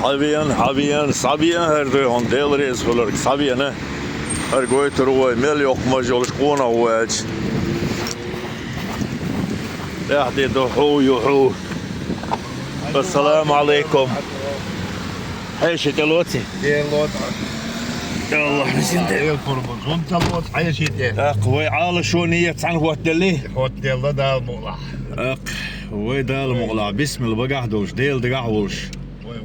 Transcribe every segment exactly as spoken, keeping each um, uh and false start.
Хьавена, хьавена, схьавена, хӀара дуй хьуна, Дела реза хуьларг, схьавена. ХӀара гойтур вай, мел йоккха маж йолуш къонах ву аьлча. ТӀаьхьа де ду, хьу ю, хьу. Ассаламу алейкум. Хьеший тӀе лоций? Де лоцу. Я Аллах, нисин де. Дела пурба, зун тӀе лоцу, хьеший тӀе. ТӀаккха вай Ӏалашо нийят цхьаьна хӀоттаделлий? ХӀоттаделла, Дала мукъалахь. ТӀаккха вай Дала мукъалахь, бисмилла багахь долуш, Дела дагахь волуш.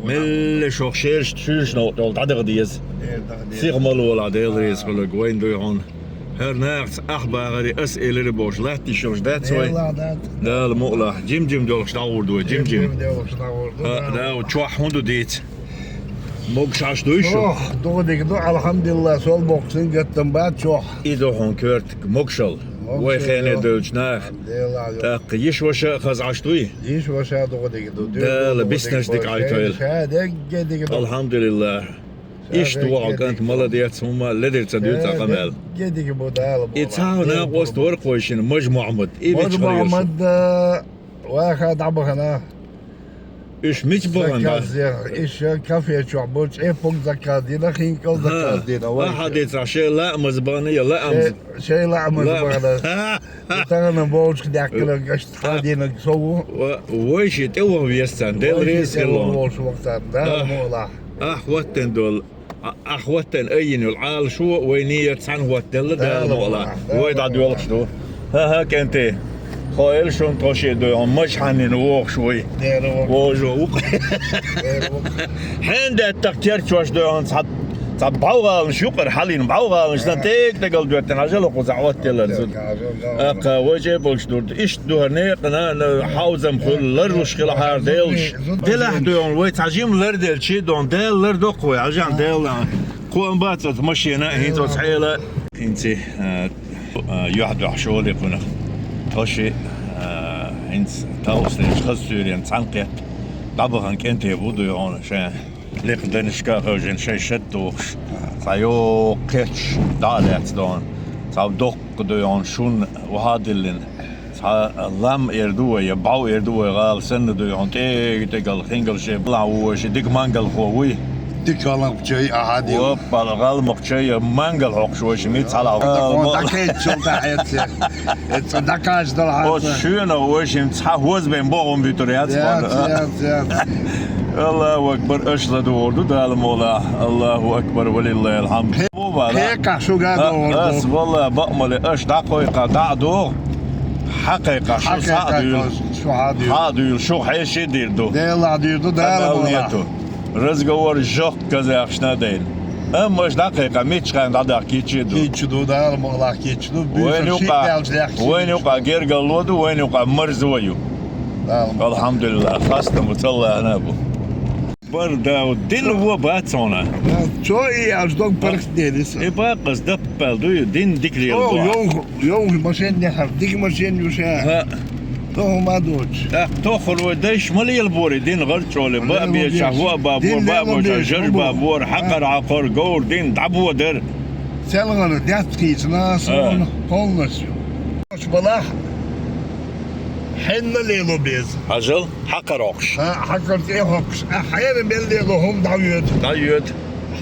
Мелла шох шераш, шуьйраш новкъа долу дӀадаха деза. Сиха ма лолахь, Дела реза хуьларг, вайна дуй хьуна. ХӀара нахаца ахь багӀаре, ас элира бохуш, латташ йолуш дац вай? Дала мукъалахь, жим-жим долуш дӀагӀур ду вай, жим-жим. ХӀа, да, чохь хӀун ду дийца? Могуш Ӏаш дуй шу? Чохь, дукха дика ду, алхьамдулиллахь, сол боккхуш гаттам бац чохь. И ду хьуна коьртаг, могушалла. Вай хене девлча наха. ТӀаккха йиша-ваша а хаза Ӏаш дуй? Йиша-ваша дукха дика ду. Дала биснарш дика Ӏайтойла. Ша дегге дика ду. Алхьамдулиллахь. Иштта вогӀу кӀант, молодец, хӀумма ледара ца дуьйцу къамел. Дегге дика бу, Дала бу. И цхьа накъост вара кхойшина, Мажа Мухьаммад. И Мажа Мухьаммад, э, ваха дӀабахана. Уьш мича бахана? Заказ яха. Иша кафе чохь бу, чӀеппуг заказ дина, хинкӀал заказ дина. Ахьа децахь, шайн лаамаза бахана я лаамаза? Шайн лаамаза бахана. Тахана болчух даьккхина, гаш цхьа динаг со ву. Вай ши тӀе ваха веза царна, Дела реза хилла. Вай ши тӀе ваха волуш ваха царна, Дала мукъалахь. Ахь хӀоттийна долу, а-, ахь хӀоттийна айина йолу Ӏалашо, вай нийят цхьаьна хӀоттаделла, Дала мукъалахь. Вай дӀадоьлхуш ду. ХӀан-хӀа, кӀентий. Хо эл шун тхо ши дуй хьуна, Мажа хьаннина вогӀуш вай. Вожо ву-кх. Хьенан деттах керчош дуй хьуна, цхьа, цхьа бӀов гӀаланаш юкъара хьалийна, бӀов гӀаланаш сан тегал-тегал доьттина, хьажал кхузахь хӀоттаделлар зуда. Аккха, вай чӀепалгаш дурду. Иштта ду хӀара некъана, хьовзам хуьлу, ларлуш хила хьара делаш. Делахь дуй хьуна, вай цхьа жима ларделча дуй хьуна, Дала лардо-кх вай, хьажал Дала. Кхоам бац оцу машена, хӀинца оцу хьела. ХӀинца, а, а, юьхь-дуьхьа шоле кхунах. Тхо ши, а, хӀинца талхуш дерш хаза суьйренца цхьаьна кхетта дӀабахана кӀентий бу дуй хьуна, шайн лекха даннашка а хевшина, шайн шад тухуш. Цхьа йоккха кхеташ дӀа а лаьцна дуй хьуна. Цхьа доккха дуй хьуна, шун охьа а диллина. Цхьа лам эр ду вай, я бӀов эр ду вай, гӀала санна дуй хьуна, тӀега-тӀегал, хингал шайн балахь ву вай, ши дика мангалхо вуй. Дика гӀалмакх чай ахьа дийла. Оппа, гӀалмакх чай, я мангал хьокхуш вай, ши миц хьалахь. Дакъо дакхайччул тӀаьхьа эццех. Эццо дакхачдала хьан. Оцу шоьнах вай шимма цхьа хӀоза бен бохам буьтур яц. Яц, яц, яц. Аллаху акбар, аша ладугӀур ду Дала мукъалахь. Аллаху акбар, ва лиллахил хьамд. Кхе-, кхекхахь шуьга а догӀур ду. Ас, валла, бакъ ма ле, аша дӀакхойкхахь, дӀа а догӀу. Хьакхайкхахь, шу схьа а дуьйла. Шу хьа а дуьйла. Хьа а дуьйла, шух хьеший а дийр ду. Делахь дийр ду, Дала мукъалахь. Разговор жёстко казахшна а дайна. Амма аша дӀакхайкхахь, миччахьа дӀадахка кийча а ду. Кийча ду, Дала мукъалахь кийча ду. Вайна юкъа, вайна юкъа гергарло ду, вайна юкъа марзо ю. Дала мукъалахь. Алхьамдулиллахь, хастам бу, цаллахьна а бу. Бар дав, дин вон бац хьуна. Цо и аьлча дог паргӀатдели сан. И бакъ ас даппал дуй, дин дика лела бу. Йовха, йовха машен яхар, дика машен ю ша. ХӀаъ. Тоху ма доцуш. ТӀаккха тоххур вай дайша ма лелабора и дин гӀарчӀоле, баа бечахь, хӀоа бабора, баа бочахь, жарж бабора, хьакхар хьакхор, говр дин дӀабодар. ЦӀелгӀана даьтта хийцина суна полностью. Оцу балахь хьенна лело беза. Хьажал, хьакхар хьокхуш. Хьа-, хьакхар тӀе а хьокхуш. А хьенан мел лело хӀума дӀайоьду. ДӀайоьду.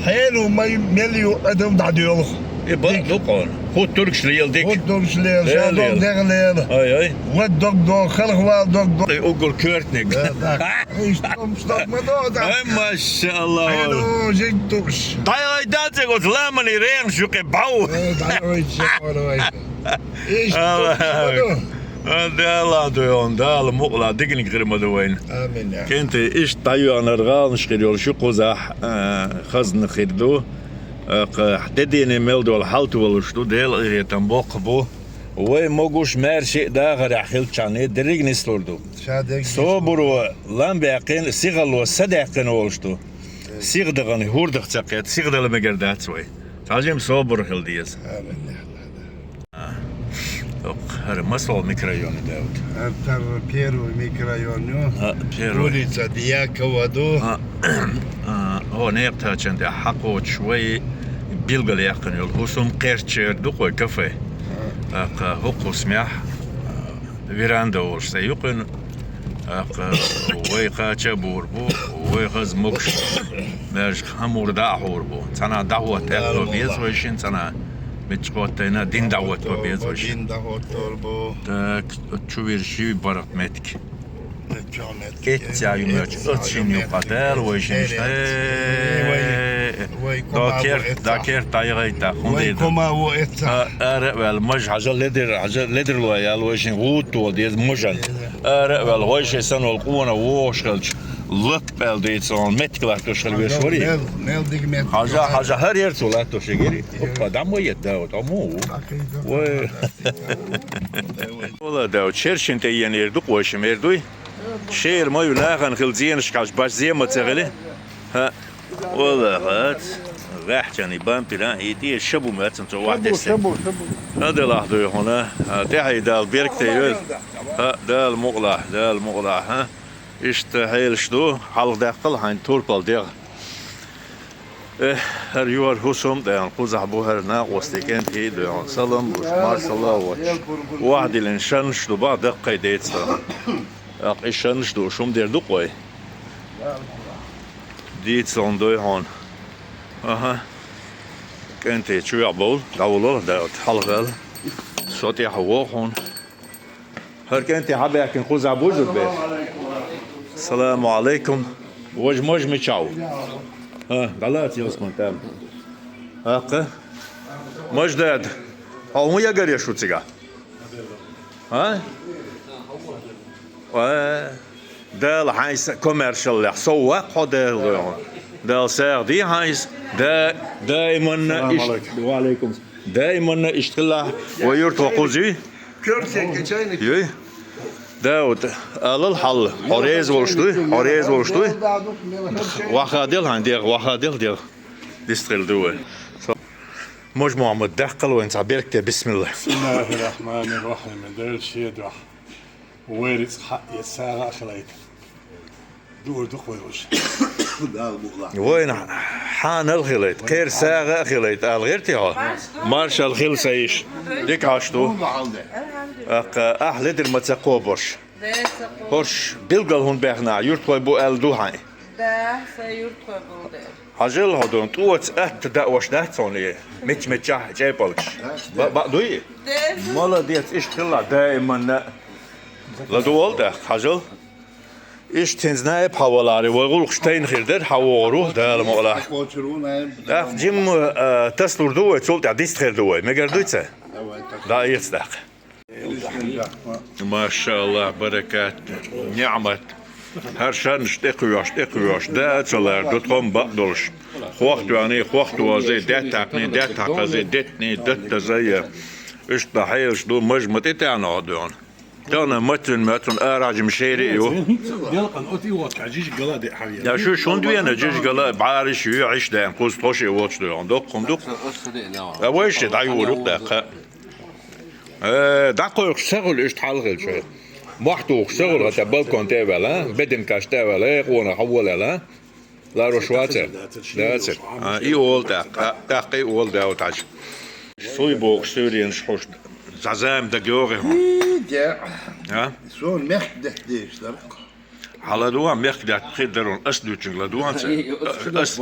Хьенан май мел ю адам дӀадоьлху. И бакъ ду кхуна. ХӀуттургаш лела дика. ХӀуттургаш лела, ша дог дегӀ лела. Ай, ай. Вад дог дог, халхавала дог дог. И уггар коьртаниг. Да, да. Иштта томш дог ма дог, да. Ай, машааллахӀ. Хьенан жиг туш. ДӀайой дац оцу ламанийн регӀанаш юкъе бӀов. Э, дӀайой, чекъор вай. Иштта томш ма дог. Дала дуьйхьун, Дала мукъалахь диканиг хир ма ду вайна. Амин, я. КӀентий, иштта дӀайоьгӀнарг гӀаланаш хир йолуш ю кхузахь, а, хазна хир ду. А, кху де дийне мел долу хьал толуш ду, Делан къинхетам боккха бу. Вай могуш, маьрша а дахарехь хилчахьана дерриг а нислур ду. Ша дерриг нислур ду. Собаро лам баьккхина, сихалло са даьккхина волуш ду. Сиха дахана хӀордах ца кхетта, сиха дала мегар дац вай. Цхьа жима собар хила деза. Амин. А, тӀаккха хӀара масала микрорайон ю, Дауд? ХӀара тара первый микрорайон ю. А, первый. Улица Дьякова ду. А, а, хӀо некъа тачан тӀехь хьакхочуш вай билгал яьккхина йолу хӀусам кхерчер ду кхой кафе. А. ТӀаккха хӀокху хӀусамехь, а, веранда волуш сайн юкъина. ТӀаккха вай кхача а бур бу, Вай хаза могаш, маьрша хӀама мур дӀа а хьур бу. Цхьанхьа дӀахӀотта аьттув беза вайшин, цхьанхьа мичча хӀоттайна дин дӀахӀотто беза вайшин. Дин дӀахӀоттор бу. Так, чу вир ши баргӀат меттиг. Эцця юмеча, оццин юкъа Дала вайшин. Вай, вай, вай, да керт, да керт дӀайгӀайта, хӀунда вай да? Кома во эцця. А, ара а ваьлла, маж хьажа ледир, хьажа ледир лой ял вайшин, гӀуд тол деза мажан. Ара а ваьлла, вайши санна вол къона вогӀуш хилча, лакпал дийца он меттиг латтош хила веш вари. Мел, мел диг меттиг. Хьажа, хьажа, хӀара ерцу латтош эгири. Опа, дам вай ет, да, вот, а му. Вай. Вала, да, вот, шершин тӀе ен ер ду, къойшим ер дуй. Шер ма ю нахана хила зенаш кхаш, баш зема ца хили. ХӀа, вала, хац. Ваьхчани бампира, и тӀе шабу мацан цо вахтесте. Шабу, шабу, шабу. ХӀа, Далахь дуй хьуна. ХӀа, тӀехьа Дала беркате йойла. ХӀа, Дала мукъалахь, Дала мукъалахь, хӀа. Иштта хьелаш ду, хьалха даьккхал хьайн турпал дегӀ. Э, хӀара юхар хӀусам а даьнна, кхузахь бу хӀара накъостий кӀентий а доьгӀна. Салам луш, маршалла а воцуш. Вахдилина шаннаш ду бах даккхай децахь. ТӀаккха и шаннаш ду, шум дер ду-кх вай. Дийца лун дой хьуна. Аха. КӀентий чу вегӀ бовла, дӀавулал, да, хьалхаваьлла. Со тӀехьа вогӀу хьуна. ХӀара кӀентий хьабаьхкина кхузахь бузург бер. Салам алейкум. Вож мож мичав? ХӀа, дӀалаца ялсман там. ХӀаккха? Мож дада. Хьо хӀун ягар еш ву цига? А? Ва, Дала хьайса комаьршаллехь, сов ваккха хьо Дала дойгӀун. Дала сагӀа ди хьайса, да, даиманна иш-, ва алейкум. Даиманна иштта хилахь, вай юртахо кхузий? Юй? Дауд, алал хьал, хьо реза волуш дуй? Хьо реза волуш дуй? Ваха дел хьайн дегӀ, ваха дел дегӀ. Дистхила ду вай. Мож Мухьаммад, даккхал вайн цхьа беркате, бисмилла. بسم الله الرحمن الرحيم. Дел шедохь. Вай рицкъ хьаъ я сагӀа а хилайта. Дуур дукха вай уж. Дала бу лахь. Вайна хьанал хилайта, кхер сагӀа а хилайта, ала гӀерти хьо? Маршал хила са йиш. Дика хьаш ду. Аккха, ахь ледир ма ца кхобуш. ХӀорш билгал хӀун бехна, юртхой бу аьлла ду хьайн? Да, са юртхой бу дер. Хьажал хьо дон, тӀоца атта даъош дац хьуна и? Мичча-миччахь чӀепалчаш. Ба-, баъ дуй? Молодец, иштта хилла даиманна. ЛадувгӀал тӀаккха, хьажал. Иштта хӀинца наиб хьан валаре, вай гӀуллакхаш тайна хир дара, хьан вогӀур ву, Дала мукъалахь. ТӀаккха жимма, а, таслур ду вай, цул тӀаьхьа дист хир ду вай. Мегар дуй ца? ДӀаэца тӀаккха. Машааллах, баракат, ниӀмат. ХӀара шаннаш тӀекхоьхьуш, тӀекхоьхьуш, да а ца лара, ду тхом бакъ долуш. Хох тоьхний, хох тозий, даьтта хьаькхний, даьтта хьакхазий, деттний, датта дазий. Иштта хьелаш ду, маж ма тӀетаьхьна хьо доьгӀна. Тахана маццун, маццун арахь жима шери а ю. Делкъан оцу и волчу жижиг гала а деа хьавъяла. Я шу шун дуьйна жижиг гала а, бӀариш а ю, Ӏиш даьн, кхуза тхо шиъ волчу доьгӀна. Доккха хӀума ду-кх. А вай ши дӀаюр ю-кх тӀаккха. Э, дӀакхойкхуш ца хуьлу иштта хьалхалча. Мохь тухуш ца хуьлу хӀара балкон тӀе а ваьлла, а? Беданкаш тӀе а ваьлла, э, къона хьаволаьлла, а? Ларош вацара? Дацара. А, и олу тӀаккха, а, тӀаккха и олу Дауд-Хьаьжа. Суй бохуш суьйренаш хьуш, зӀазама дага йогӀи хьуна? И, де. А? Суна мехкан детта дезаш дара. Хьан ладугӀа, мехкан детта хир дара хьуна, ас дуьйцучуьнга ладугӀа ца? Ас,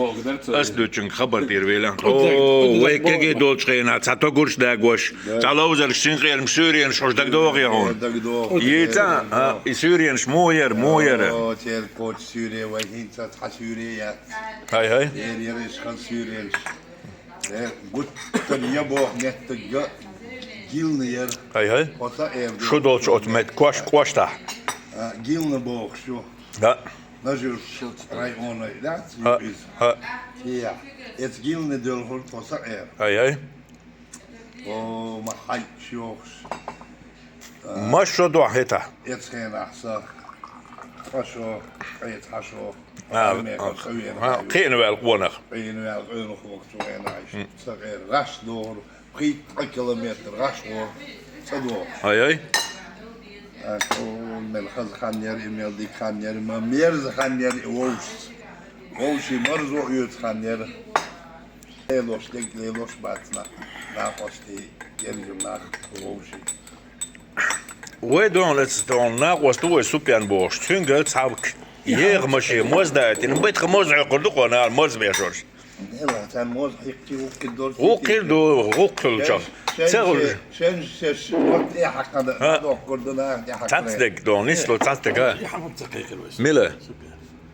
ас дуьйцучуьнга хабар тӀера велахь. О, вай кегий долчу хенахь, цхьа тогурш дагош, цхьа ловзарш, синкъерам суьйренаш хьуш дагадогӀий хьуна? ДагадогӀу. Йийца, а, и суьйренаш муха яра, муха яра? О, церан коча суьйре вай хӀинца цхьа суьйре яц. Хай, хай. Эр яра ишхан суьйренаш. Э, гуттар я боху меттиг га гилна яра. Хай, хай. Хьо ца эр ду. Шу долчу оцу мет-, кош-, коштахь. А, гилна боху шу. Да. Нажуьрт районой дац иза? ХӀа. Тия. Эца гилна делхура тхо ца эр. Хай, хай. О, ма хьайчу йохуш. Ма шо дохьа хӀета? Эцхенахь са, ткъа шо, ткъе цхьа шо. А, армех а, цӀа вена а, хьайву. Кхиъна ваьлла къонах. Кхиъна ваьлла къонах воккхачу вена хьайша. М. Ца гӀер, раш дохура, пхийтта ткъа километр раш вора, ца дохуш. Ай-ай. А, о, мел хаза хан яра, и мел дика хан яра, ма мерза хан яра и вовшашца. Вовшийн марзо оьцу хан яра. Лелош, дерг лелош бац нах, накъостий, герзачу нах вовший. Вай дона, эцу дона, накъост ву вай Супьян бохуш, цуьнга цхьа Еха машина, моз даийтина, байтха моз хьокхур ду кхо нахана, моз бешорш. Дела, цан моз хьикки, укки дор. Гуккхир ду, гуккхул чо. Шен, Ца гур. Шен, шеш, вот я хакада, Ха. Дохкур ду, на, я хакада. Цацдег ду, нисло цацдег, а? Мила.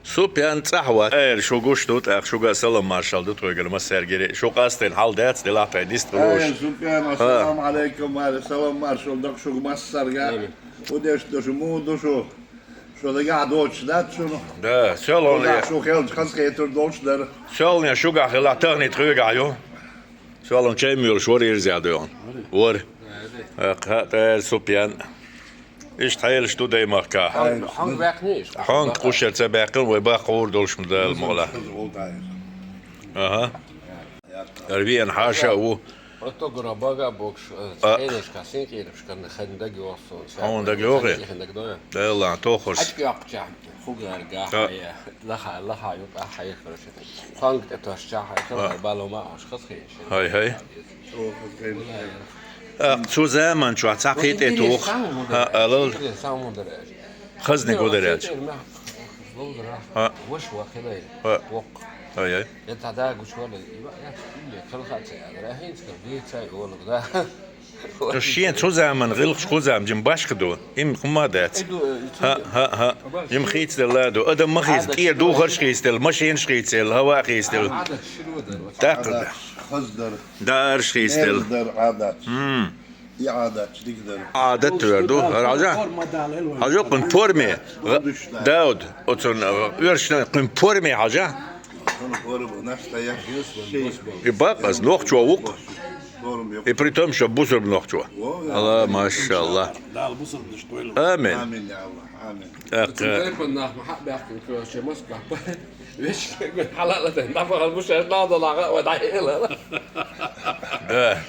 Супян цӀахь вац. Эр, шу гуш ду, тӀаккха шуга салам маршал ду тхоьгара массаьргара. Шу къастийна хьал дац, делахь тай дист Ай, гуш. Супян, Ха. Ассаламу алейкум, ва салам маршал ду шуга массарга. Амин. Удеш ду шу, му ду шу. Шу дагахь доцуш дац шуна? Да, соьлгӀа Шугахь шу хелча хазахетар долуш дара. СоьлгӀа шугахь хила, тахни тхоьгахь ю. СоьлгӀа чай муьйлуш вара ирза дойгӀна. Вара. Э, кха, тӀера Супьян. Иштта хьелаш ду даймахка. Хьонг, хьонг баьккхина иштта? Хьонг кхушар ца баьккхина, вай баккха гӀур долуш ма дала мукъалахь. Аха. Ара веана хьаша а ву. Оттогара бага а бокуш, А. Хенашка, синкъерашка ханна даг йоху суна. Хьуна даг йоху? Ханна даг дойу? Делла, тохурс. Ачка йоккхучахь, хугарга А. Хьая, лаха, лаха юкъа хьая, короче. Ханга тӀе тосчахь, хьая, А. Ханга бало ма ош, хас хеш. Хай, хай. А, цу заман чохь цхьа кхин тӀе туху. Ха, алал. Хазни гудар аьлча. Ха. Ваш вахилай. Ха. Воккха. Ай, ай. Я тада гучвала, я, я, я, калхаца, я, рахинска, вица, олуг, да. Шен цу заман гӀиллакхаш кху зама жим башха ду. Им хӀума дац. Ха, ха, ха. Им хийца делла ду. Адам ма хийца, кӀера духарш хийца делла, машинаш хийца делла, хӀава хийца делла. Даккха. Хаздар. Даарш хийца делла. Дар Ӏадат. М. И Ӏадат дика дара. Ӏадат вер ду. Хьажа? Хьажа кхин порме. Дауд, оцун, э, оьршна кхин порме хьажа? Кхин порме, настоящий. И бакъ аз нохчо ву-кх. И при том, что бусурба нохчо. Алла, машалла. Дала бусурба наш дойла. Амин. Амин, я Аллах, амин. ТӀаккха. Телефон нах ма хьа баьхкина, короче, Москва. Вешка, хьалала дай. Нафахал бушаш ладо лага, ва дай. Да.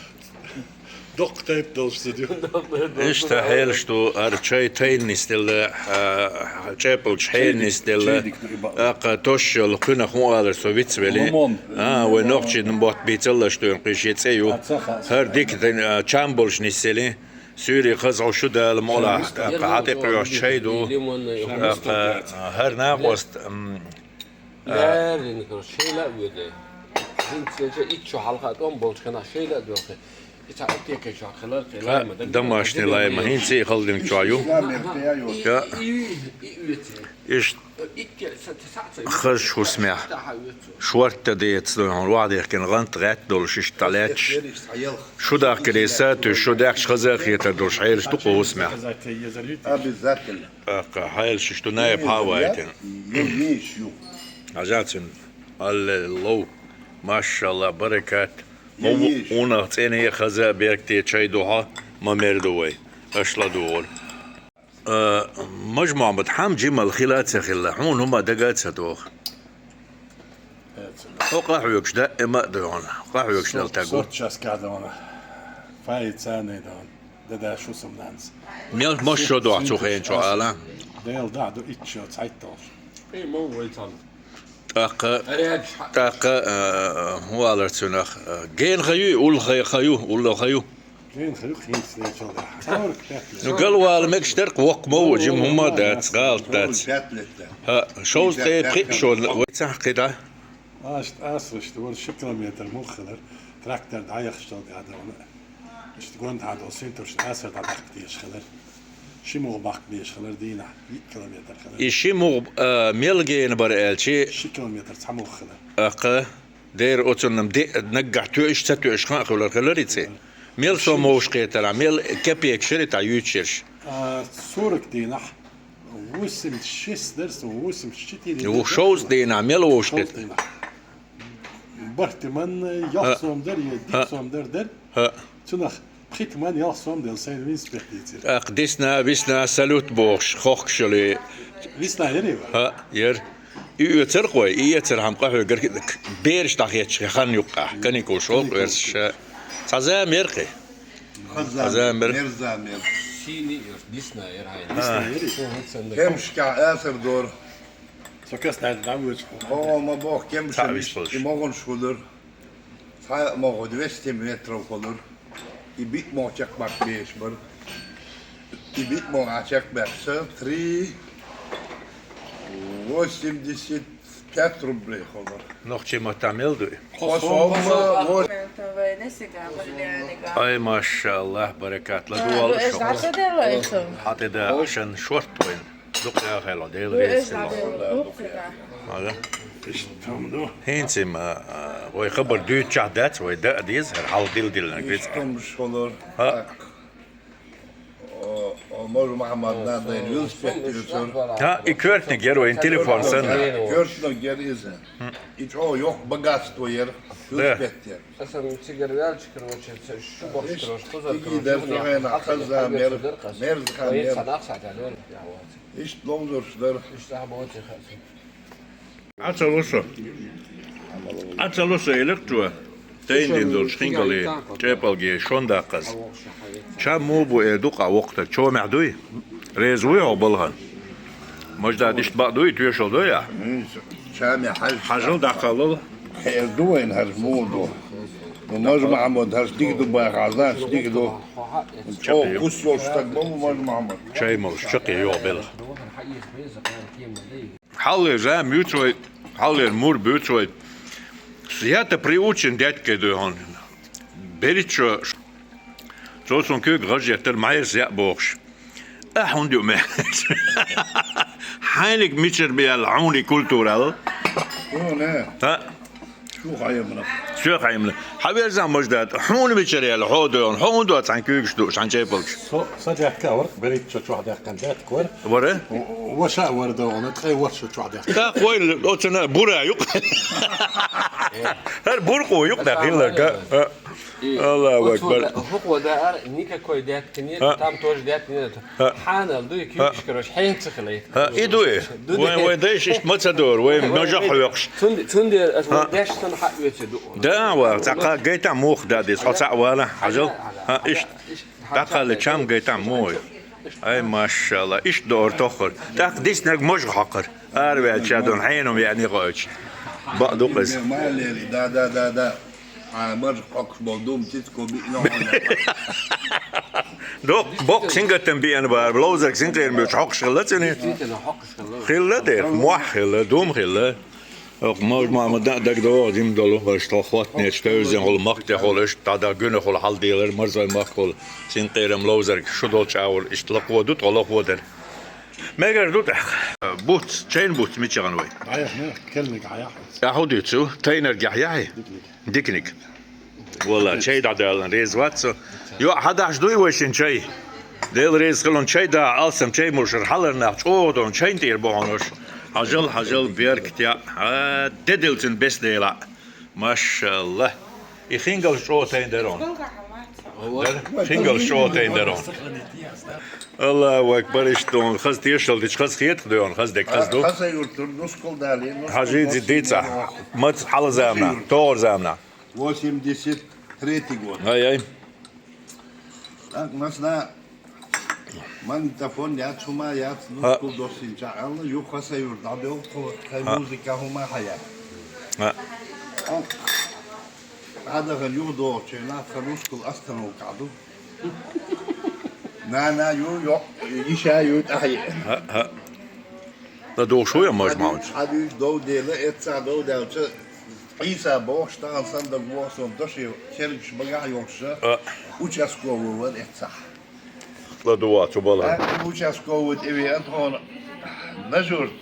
Доккха тайп долуш ца ду. Иштта хьелаш ду, ара чай тайна нисделла, а, чӀепалчу хьелна нисделла. Чай дика ду и бакъ. ТӀаккха тосчул кхуьнах хӀун алар со виц вели. Лимон. А, вай нохчийн ботт бийцаллаш дуьйна кхин шен цӀе ю. А, ца хаьа. ХӀара дика тайна, а, чам болуш нисели. Суьйре хаза хьо шу дала молахь. ТӀаккха хьан тӀе кхоьхьуш чай ду. Лимон ю. ТӀаккха, а, хӀара накъост, м, Лаьррина, короче, шайла а воьду. ХӀинца итт шо хьалха тӀом болчу хенахь шайла а доьлху. И цхьа аптекачохь хилар, кхин лайма даг. Домашний лайма, хӀинца и халдинчохь ю. Исламер те а йоцу. Я. И, и, и оьцу. Иш Итт ке-, са-, са-, са-, хазаш хӀусамехь. Шорта децаш ду хьуна, вахдехкина гӀант гӀаьтта долуш, иштта лаьтташ. Шу дахкаре сатуьйсуш, шу даьхкаш хаза а хетар долуш, хьелаш ду кху хӀусамехь. Обязательно. ТӀаккха хьаьлшаш ду, наьпа хьа а вайтина. Хьажа цуьнан. Аллилуйя. Машалла, баракат. Ма ву-, вунах цӀене а хаза а беркате чай ду хьо, ма мер ду вай. Аша ладугӀур. А, Мажа-Мохьмад, хьан жимал хила а ца хилла, хьуна хӀума дага а ца догӀу. Хьо къахьоьгуш даима а ду хьуна, къахьоьгуш дала таг ву. Сот час каьхьа ду хьуна. Фаица а ду хьуна. Дада шу сум нанас. Мел мас шо дохьу цу хенчо ала? Дела дахь ду итт шо цхьайтта долуш. И ма вай царна. ТӀаккха, тӀаккха, а, хӀун алар цунах, а, гена ха ю, улла ха, ха ю, улла ха ю. Гена ха ю, хинца дечал дахь. Ну, галвала мегаш дерг воккха ма ву, жима хӀума дац, гӀалат дац. ХӀа, шовзткъе пхиъ шо вай цхьаьна кхидӀа. Аша тӀасалаш ду, вара ши километр муха хилар, трактор дӀаяхаш долга а ду хьуна. Иштта гонда хьан долу синтарш тӀасар дӀадаккха дезаш хилар. Ши мугӀа баккха безаш хилар дийнахь, йиъ километр хилар. И ши мугӀа, а, мел гена бара аьлчи? Ши километр цхьа мугӀа хилар. ТӀаккха, дера оцунна де-, наггахь тоьуш, ца тоьуш хан а хилар, хилар и цӀе. Мел сом вовшахкхетара, мел кепекаш яра и тӀе юьйцуш ерш? А, сорок дийнахь. Восемьдесят шесть дара со, восемьдесят четыре дара. Шовзткъа дийнахь мел вовшахкхетара? Шовзткъа дийнахь. Бартиман ялх сом дара, я дикка сом дара дара. ХӀа. Цунах пхитаман ялх сом дара, сайна винспектицира. ТӀаккха дисна, висна, салют бохуш, хохкуш йолу. Висна яра? ХӀа, яра. И оьцар кхой, и эцар хьан къахьоьгара бераш дӀахецча хан юккъехь, каникулаш олу оьрсаша. Цхьа зама яра кхин. Хаза мер. Хаза мер. Мерза мер. Сийна йош, дисна яр хьайна. Дисна яр. Кемшкахь асар дора. Со кас даьлла дӀа воьдуш хьо. О, ма боху, кемшкахь и могӀанаш хуьлура. Цхьа а могӀа двести метров хуьлура. И биъ могӀа чекхбаккха безаш бара. И биъ могӀа чекхбаьккхича, три, Восемьдесят пять рублей хилар. Нохчийн маттахь мел ду и? Кхо сом, восемь. Ай, машаллахӀ, баракат, ладувгӀал шо. Хьан тӀе да шан шорт вайн. Дукха яхайла, Дела реза хила. ХӀинца ма, а, вай хабар дуьйцучохь дац, вай даа деза, хӀара хьал дилдилнарг виц. Ишкамш хилар. ХӀаъ. О, о, Можа Махьмад надо велосипед юцур. ХӀаъ, и коьртаниг яра вайн телефон санна. Коьртаниг яра иза. И чӀогӀа йоккха богатство яра, велосипед яра. Аса цигара ваьлча, короче, ца шу бохуш, короче, кхузара, короче, юханехьа хаза мер, мерза хан мер. Иштта ловзарш дара. Иштта ахьа боций хаза. Ӏа ца луш. Ӏа ца луш, Электро. Тайна дина долуш хингале, чӀепалге, шон даккхаза. Чам муха бу, э, дукха воккхатаг, чомехь дуй? Реза вуй хьо балхана? Маждат, иштта бакъ дуй, тоьшалла дуй ахь? Чамехь хьажа. Хьажал, дӀакхаллал. Хьер ду вайн хӀарш муха ду? Ну, Можа Махьмад хӀарш дика ду баха, хьажа, дика ду. ЧӀогӀа кхус йолуш стаг ма ву Можа Махьмад. Чай молуш, чаккхе йогӀу белха. Хьаллера зама буьйцу вай, хьаллера мур буьйцу вай. Я-то приучен дядькой дуй хьуна. Берриччо цо цунна куьйга гӀаж еттара, Майрас яа бохуш. Ахьа хӀунда ю ме? Хьайниг мичара бе аьлла, хьуна и культура аьлла? Хьуна? ХӀаъ. Шу хьаемна. Шу хьаемна. Хьан верзан Маждат, хьуна мичара аьлла, хьо доьгӀна, хьо хӀунда цхьаьна куьйгаш ду, шан чепалгаш? Со, са даьтка вара, берриг чо чохь даьккхина даьтка вара. Вара? Ваша вара доьгӀна, ткъе ваша чохь даьккхина. ТӀаккха вай оцуна бура юкъ. ХӀара буркъо юкъ нах хилларг, а? Аллаху акбар. ХӀокхо даар никакой даьтка нет, там тоже даьтка нет. Хьанал дуй, куьйгаш, короче, хьенца хилайт. ХӀаъ, и ду и. Вайн, вайн дайша иштта ма ца дора, вай ножа хьоькхуш. Цунде-, цундела аса вайн деш санна хьаоьцу ду. Да, ва, цхьа кхаа гайтахь муха да деза, хьо цхьаъ вала, хьажал. ХӀаъ, иштта. ДӀакхалли чам гайтахь муха. Ай, машалла, иштта доара тоххар. ТӀаккха диснарг можга хьокхар. Араваьлча дон хьенум яъни гӀойтуш. Бакъ ду-кх иза. Да, да, да, да. А, маржа хьокхуш болу дум цицко биъна хьуна. Доккха, боккха сингаттам биъна бара, ловзарг синкъера муьлча хьокхуш хилла цуьнан? Хилла дера, мохь хилла, дум хилла. Оха Можа Махьмадан а дагадогӀу жима долу, аша тхо хӀоттанечу тевзанехула, махкахула, аша дӀадагӀа гуьнахула хьалделар, марзой махкахула, синкъерам ловзарг шу долчу агӀор иштта лакхо ду, тхо лакхо дара. Мегар ду тӀаккха. Буц, чайн буц мичахана вай? Дӏаяхьна, келлиг дӏаяхьна. Ахьа дуьйцу, тайнарг яхь яхьи? Диканиг. Валла, чай дӏадаллан реза вац со. Йо, хьадахьаш дуй вай шин чай? Дела реза хилун чай да, алсам чай мушар, хьалар нах чӏогӏа дон, чайн тӏера бохьунаш. Хьажал, хьажал, беркат я. А, де дилцин бес дела. Машалла. И хингалш чӏогӏа тайн дарон. Хингалш чӏогӏа тайн дарон. Аллаху акбар, иштта дон, хаз тешал дича, хаз хетах дон, хаз дек хаз ду. Хаза юртур, нускал дали, нускал. Хажи ди-, дица. Мац хьала замна, тохар замна. Восемьдесят третий год. Ай, ай. Так, масна, магнитофон яц, хӏума яц, нускал доссинча аьлла, юха хаса юр дӏабелху, хай музыка хӏума хьая. Ха. Ха. Ӏадахана юха дохучу нах хан нускал остановка ду. Нана ю, йо, йиша ю, тӏаьхье. Ха, ха. Дан духуш ву я, Мажмаунца? Хьадуьйцу дов дела, эццахь дов даьлча, Ӏийса бохуш, тахана сан даг воху сон, доши кергаш багахь йолуша, участковый вара эццахь. Ладувгӏа цу бала. Участковый тӀевеана тхуна, Нажурт,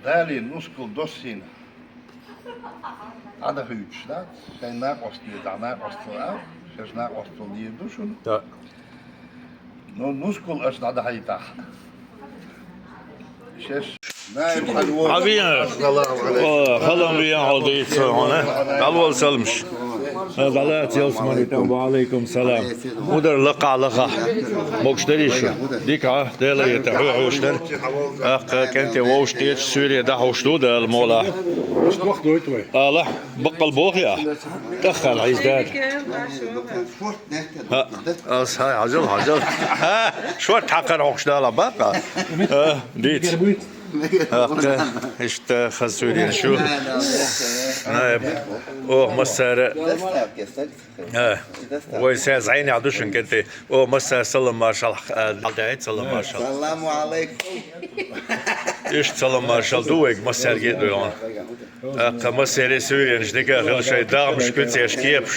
дали нускал доссина. Ӏадахуьйтуш дац, шайн накъостале дӀа накъостал а, шаьш накъостал дийр ду шуна. Да. Ну, нускал аша дӀадахьийтахь. Шаьш наим хьан ву. Хьан вен? Салам алейкум. О, халам вен хьо дийца хьуна. Алвал саламаш. Далац ялсмани там. Ва алейкум салам. Мудар лакха лаха. Могуш дари шу? Дика, Дела ета, хьо хьуш дар. Аккха кенте вовш течу суьре дахьуш ду Дала мола. Ала, баккъал боху я? Таххал хьиз дада. Ха, ас хай, хьажал, хьажал. Ха, шорт хьакхар хьокхуш Дала баккъа. Ха, диц. Аккха, иштта хаз суьре шу. Наиб. Ох, массара. А, вай саз зайнехь ду шун кенте. О, масса салам маршал, а, дай салам маршал. Саламу алейкум. Иштта салам маршал ду вайга массаьрга а дуьйхьа. ТӀаккха массеран суьйренаш дика хила шайн дагӀмаш куьцеш кепаш.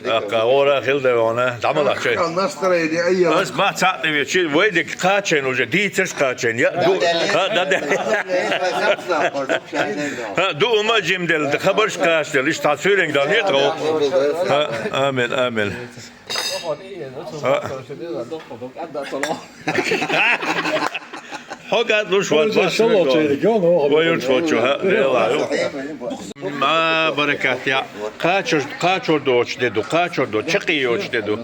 ТӀаккха гӀора хила девана. ДӀа ма лахчай. Настроение айя. Ас ма цхьаъ тӀе вечи, вай дика кхачайна уже, дийцарш кхачайна. Я, ду, ха, да, да. Ха, ду ума жим дел, да хабарш кхачдел, иштта суьйренга дал нет, ха. Амин, амин. Хьо кад луш вац, вац, вац, вац, вац, вац, хьо юрташ вац, хьо, хьо, Дела, хьо. Ма, баракат, я. Кхачор, кхачор доцуш де ду, кхачор доцуш, чаккхе йоцуш де ду.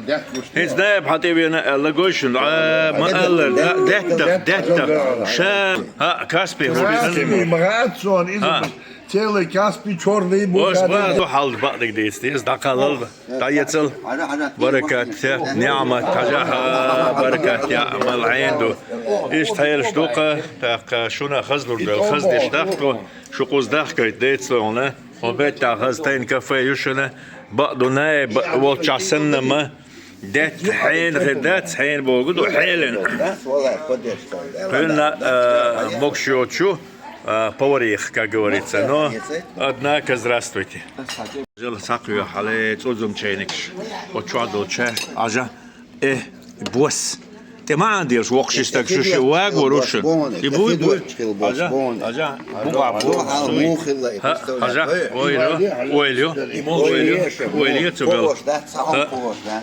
ХӀинца наяб хьан тӀе вена аьлла гой шуна, а, ма аллара, да, деттах, деттах. Ша, хьа, Каспий, Каспий, ма гӀад сон, иза. Хьа. Целый Каспий чёрный. Ош буза. Базу хьалда бакъдиг дийца деза, дӀакхаллал, дӀаэцал. Баракат я, ниӀмат, хьажахьа, баракат я, мал Ӏен ду. Иштта хьелаш ду-кха, тӀаккха шуна хазлур дел, хаздеш дахко, шу кхуза дахкайта децло хьуна. Хьо беттахь хаза тайна кафе ю шуна, бакъду най, ба-, волччахь санна ма, детта хьена хир дац, хьена богу ду, хьелина. Кхуьнна, а, могуш йоцу, а, повариха, как говорится. Но, однако, здравствуйте. Жал сакхве хьале, цӀудзум чайникаш. Оцу чохь долча, Ӏажа, э, бос. ТӀе ма Ӏан делаш, воккхаш стаг шу ши вагор уш. И буй, буй. Ӏажа, Ӏажа, бу, бу, бу. Ха, Ӏажа, ойла, ойла, ойла, ойла, цу гал. Ха,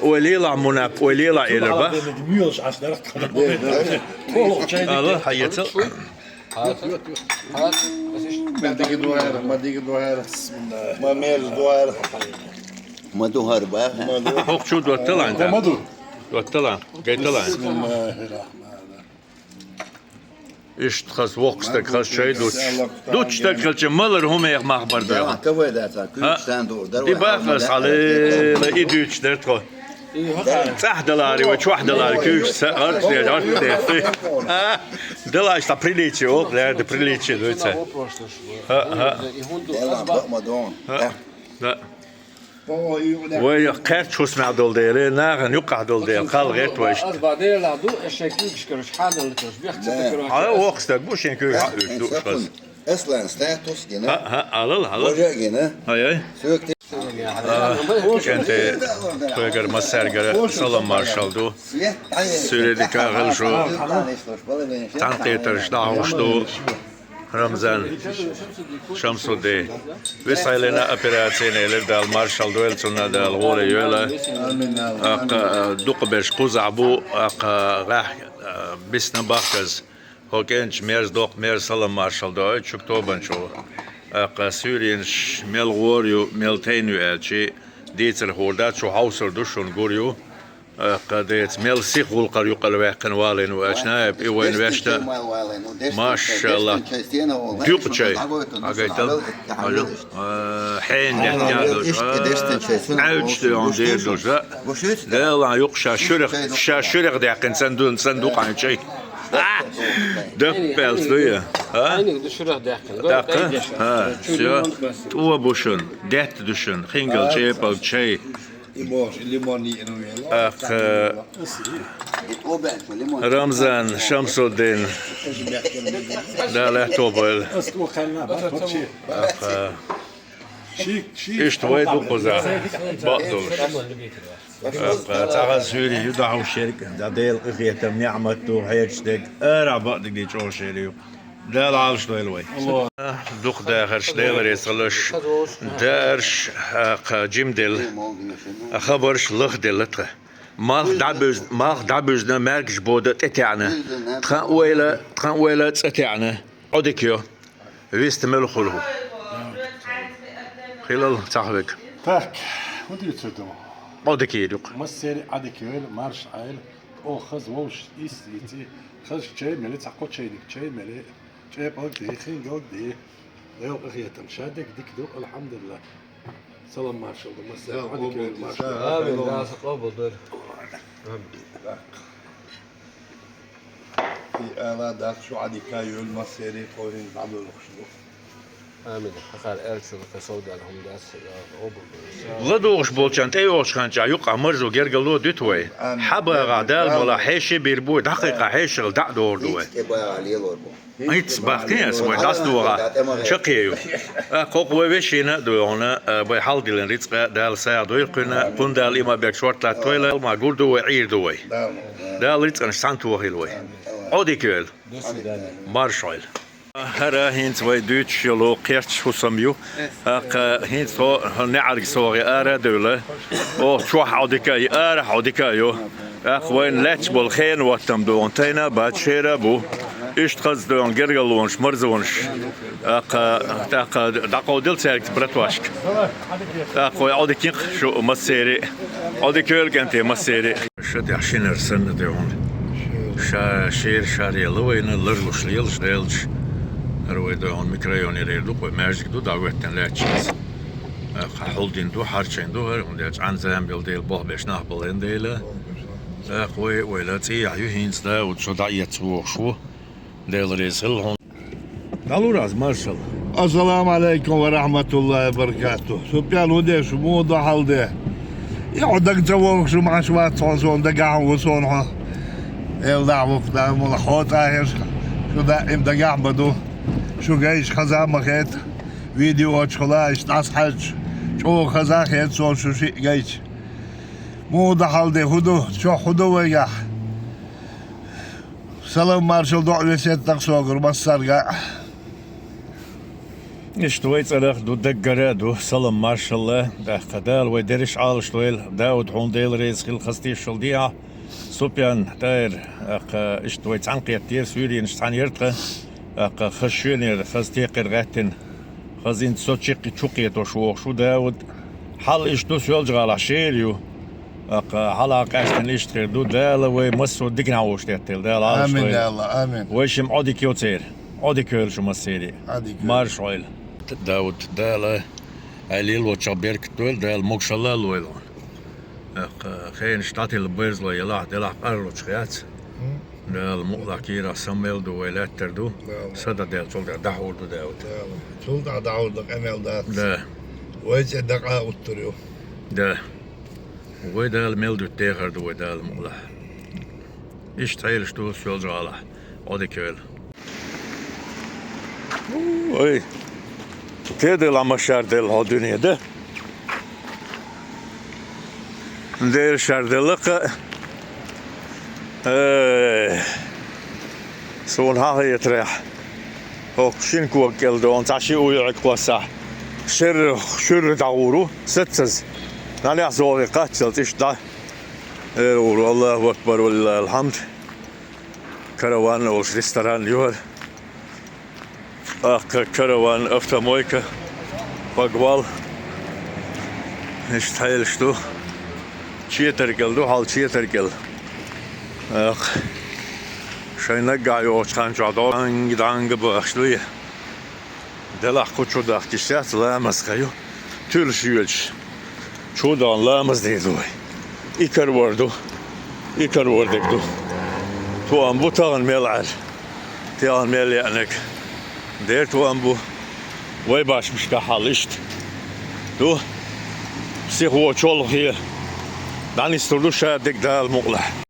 ойла, мунап, ойла, элба. Ала, хьаецал. Ма дига дуьхьара, ма дига дуьхьара. Ма мерза дуьхьара. Ма дуьхьара баха. ХӀокху чу дотталан, да? Ма ду. Дотталан, гайталан. Бисмиллахир-рахманир-рахим. Иштта хаза воккха стаг, хаза чай дуч. Дуч стаг хилча, малар хӀумех мах бар ду. Ди бахас хьалела, и дуьйцуш дара тхо. ЦӀахь даларе вай, чохь даларе, куьйгаш ца, арц деш, арц деш. А? Далаш та приличие, оп, лерда приличие дуьйца. Ха, ха. Ха. Да. Вай кхерч хӀусамехь долу дела, нахана юккъахь долу дела, кхалла гӀерта вайшта. Аз ба дела ду, эшшей куьйгаш караш, хьадалла караш, бехк ца караш. Хьан воккха стаг бу шен куьйга хьаъуьйтуш ду уьш хаза. Аслан статус гина. Хьа, хьа, алал, алал. Божа гина. Ай, ай. Суьйк А, кӀентий, тхоьгара массаьргара салам маршалла ду. Суьйре дика а хила шу. Цхьаьнакхетарш дӀахьуш ду. Рамзан, Шамсуддин. Висхьайлина операцина элира Дала маршалла дойла цунна, Дала гӀоле йойла. Аккха, а, дукха берш кхузахь бу, аккха, гӀехь, а, бисна бахказа. ХӀокху кӀентачу мерза доккха, мерза салам маршалла доуьйту шуьга тобанчо. ТӀаккха суьйренаш мел гӀора ю, мел тайна ю аьлча, дийцар хӀора дац, шу хьовсур ду, шуна гур ю. ТӀаккха деца мел сиха гӀуллакхара юкъара ваьккхина валийна ву аьлча, наяб и вайн вешта. Машалла. Дукха чай. Хьагайтал. Хьажал. Э, хьенан дехьа долуш, а, Ӏаьвдаш де он дер долуш, а. Делан юкъа ша шуьрех, ша шуьрех даьккхина, сан ду-, сан дукъайн чай. А! Даппаьлца ду я? А? Ду шуьрех даьккхина. ТӀаккха? А, всё. ТӀо бу шуна, детта ду шуна, хингал чӀепалг чай. Лимон, лимон йиъна вела. Ах, э, Рамзан, Шамсуддин. Да, лаьтто бойла. Ах, э, Иштта вай ду кхуза, бакъ долуш. Ах, э, цхьа хаза суьйре ю дӀахьуш ерг, да, Делан къинхетам, неӀмат ду, хьерча дерг, ара бакъдерг чӀогӀа шера ю. Дала Ӏалаш дойла вай. Дукха дахарш, Дела реза хуьлда, дарш, а, кха, жима делла, а, хабарш лахделла тхан. Малх дӀабуьзна, малх дӀабуьзна, маьркӀаж бода тӀетаьӀна. Тхан ойла, тхан ойла цӀа таьӀна. Ӏодика йо. Вист мел хуьлу хӀу. Хилал цхьаъ вега. Так, хӀун дуьйцур ду? Ӏодика йийр ю-кх. Массеран Ӏодика йойла, марша Ӏойла. Оха хаза вовшашца йицъе. Хаза чай меле, цхьа кхо чайник чай меле. ЧӀепалг де, хингалг де. Делан къинхетам, шадерг дика ду, алхьамдулиллахӀ. Салам маршалла ду, массеран Ӏодика йойла, марша. Амин, Дала къобал дойла. Амин. И ала дац, шу Ӏодика йойла, массеран кхо хӀинца дӀадолуш ду. Амин. Хьахар аьллачуьра тхан совдала хӀума дац, я обал. ЛадугӀуш болчарна тӀейогӀучу ханчахь юккъахь марзо гергарло дуьту вай. Амин. Хьан багӀахь Дала мала хьеший бийр бу, дӀакхайкха хьешал дӀа а догӀур ду вай. Итт тӀе багӀа лелор бу. Итт бахкин ас вай дӀасадогӀа чаккхе ю. А, кхокху вай вешина а ду хьуна, а, вай хьалдиллина рицкъа Дала сагӀа дойла кхуьнан, кхунна Дала има берг шорта латтойла, ма гур ду вай, Ӏийр ду вай. Дала рицкъанаш цхьаьна тохийла вай. Ӏодика йойла. Марша Ӏойла. ХӀара хӀинца вай дуьйцуш йолу кхерч хӀусам ю. ТӀаккха хӀинца тхо неӀарга согӀе ара а девлла. Оха чохь Ӏодика а ю, арахь Ӏодика а ю. ТӀаккха вайна лаьтташ болу хенан хӀоттам ду хьуна тайна а бац, шера а бу. Иштта хаза ду хьуна гергарлонаш, марзонаш. ТӀаккха, тӀаккха дӀакховдийла цаьрга братвашка. ТӀаккха вай Ӏодика йина шу массеран а. Ӏодика йойла кӀентий массеран а. Ша тӀехь шинара санна ду хьуна. Ша, шера шаре ло вайна, ларлуш лелаш, лелаш. ХӀара вай ду хьуна микрорайонера эр ду, кхой маьждиг ду, дӀахӀоьттина лаьтташ иза. ТӀаккха хьулдина ду, хьарчийна ду хӀара, хӀунда аьлча Ӏан зама била дела, болх беш нах бала дела. ТӀаккха вай, вайла цӀехьа ю хӀинца Дауд, со дӀаэцна вогӀуш ву. Дела реза хила хьуна. ДӀалур аз, маршалла. Ассаламу алейкум ва рахматуллахи ва баракату. Супьян, хӀун деш, муха ду хьал де? Я хьо даг ца вогӀуш, шу маьш вац хьо, суна дагахь ву суна хьо. Эл дӀа ву, да, мула хьо тӀахьерш, шу даим дагахь ма ду. Шу гайча хаза ма хета. Видеочухула иштта дӀасахьаьжча, чӀогӀа хаза хета суна шу шиъ гайча. Муха ду хьал де, хӀун ду, чохь хӀун ду вайгахь? Салам маршалла доӀа весет дакъа согара массарга. Иштта вай цӀарах ду, даггара а ду, салам маршалла. ТӀаккха Дала вай дерриш Ӏалаш дойла. Дауд, хьуна Дела реза хила, хаза тешалла дехьа. Супьян, ТӀаир, тӀаккха иштта вай цхьаьна кхеттера, суьйренаш цхьаьна яра тхан. ТӀаккха хаза шоьнера, хаза текхера гӀаьттина. Хаза хӀинца со чекх-, чу кхетош вогӀуш ву Дауд. Хьал иштта ду, Соьлжа-ГӀалахь шера ю. ТӀаккха хьалха къаьстина иштта хир ду. Дала вай массо а диканехь вовшахтеттийла. Дала Ӏалаш дойла. Амин, я АллахӀ, амин. Вай шимма Ӏодика йо церан. Ӏодика йойла шу массеран а. Ӏодика йойла. Марша Ӏойла. Дауд, Дала хьайн лелочохь беркат дойла, Дала могашалла а лойла хьуна. ТӀаккха хенаш дӀатилла берзалой елахь, делахь къарлучух яц. Дала мукъалахь кийрахь са мел ду, вай лаьттар ду. Дала. Са дан делчул тӀаьхьа дӀахьур ду Дауд. Дала. Цул тӀаьхьа дӀахьур дан къамел дац. Да. Вай цӀе дакъа уттур ю. Да. Вай Дала мел дуьту дехар ду вай Дала мукъалахь. Иштта хьелаш ду Соьлжа-ГӀалахь. Ӏодика йойла. Ой, кеделла ма шарделла хьо дуьне, да? Дера шарделла-кха. Э, суна хьан хетарехь, хӀокху шина кога кӀел доху, цхьа ши уй Ӏуьрг кхоссахь, шерра, шуьрра дӀагӀур ву, саццаза. Нанехь зовгӀе кхаччалц иштта дӀа. Эр ву, Аллаху акбар, валиллахил хьамд. Караван олуш ресторан ю хӀара. ТӀаккха Караван автомойка, подвал. Иштта хьелаш ду. Четар кӀел ду, хьал четар кӀел. ТӀаккха шайн наггахь йогӀучу хан чохь дӀанга, дӀанга бахаш дуй. Делахь кху чу дахкаш яц, ламаз хан ю. Туьлуш йоьдуш. Чу дахана ламаз дийр ду вай. И каравар ду. И каравар дерг ду. Тоам бу тахана мел Ӏаьржа. Тахана мел яа наг. Дера тоам бу. Вай башмашкахь хьал иштта ду. Сихо чолхе. ДӀанисдур ду ша дерг Дала мукъалахь.